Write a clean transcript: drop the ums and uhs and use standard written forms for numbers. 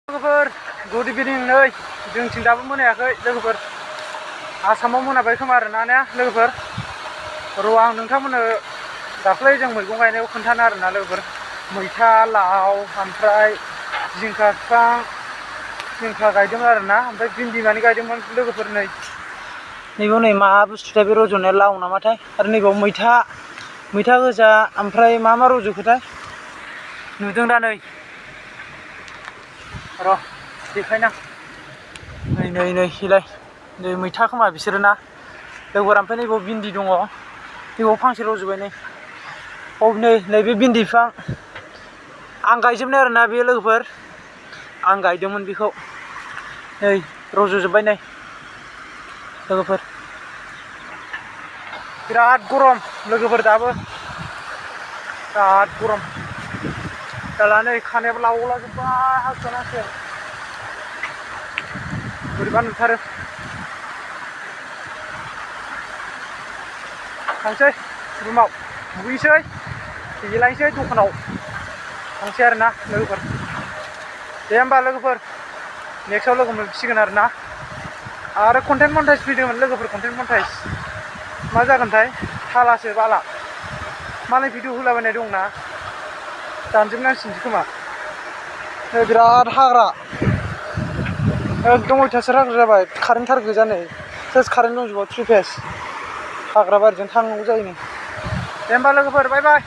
लोगोफोर गुड इभिनिं नै जोंथिं दाबो मोनायाखै लोगोफोर आसामाव मोनाबाय खोमा आरोना ने लोगोफोर र' आं नोंथांमोननो दाख्लै जों मैगं गायनायाव खोन्थानो आरोना लोगोफोर मैथा लाव ओमफ्राय जिंखा बिफां जिंखा गायदोंमोन आरोना ओमफ्राय भिन्दि मानि गायदोंमोन लोगोफोर नैबाव नै मा बुस्थुथाय बे रज'नाया लाव नामाथाय आरो नैबाव मैथा गोजा ओमफ्राय मा रज'खोथाय नुदों दा नै र' देखायना नै इलाय नै मैथा खोमा बिसोरो ना लोगोफोर ओमफ्राय नैबाव भिन्दि दङ नैबाव फांसे रज'बाय नैबे भिन्दि बिफां आं गायजोबनाय आरोना बे लोगोफोर आं गायदोंमोन बेखौ नै रज'जोब्बाय नै लोगोफोर बिराद गरम लोगोफोर दाबो बिराद गरम दाला नै खानायाबो लावलाजोब्बाय हागोनासो बोरैबा नुथारो थांसै रुमाव दुगैसै देलायसै दखानाव थांसै आरोना लोगोफोर दे होमबा लोगोफोर नेक्स्टआव लोगो मोनफिनसिगोन आरोना आरो कन्टेन्ट मनेटाइज फैदोंमोन लोगोफोर कन्टेन्ट मनेटाइज मा जागोनथाय थालासो बाला मालाय भिडिअ होलाबायनाय दंना दानजोबनांसिगोनसो खोमा नै बिराद हाग्रा एकदम अयथासार हाग्रा जाबाय कारेन्ट थार गोजा नै सेस कारेन्ट दंजोबा थ्रि फेस हाग्रा बारिजों थांनांगौ जायो नै दे होमबा लोगोफोर बाय बाय।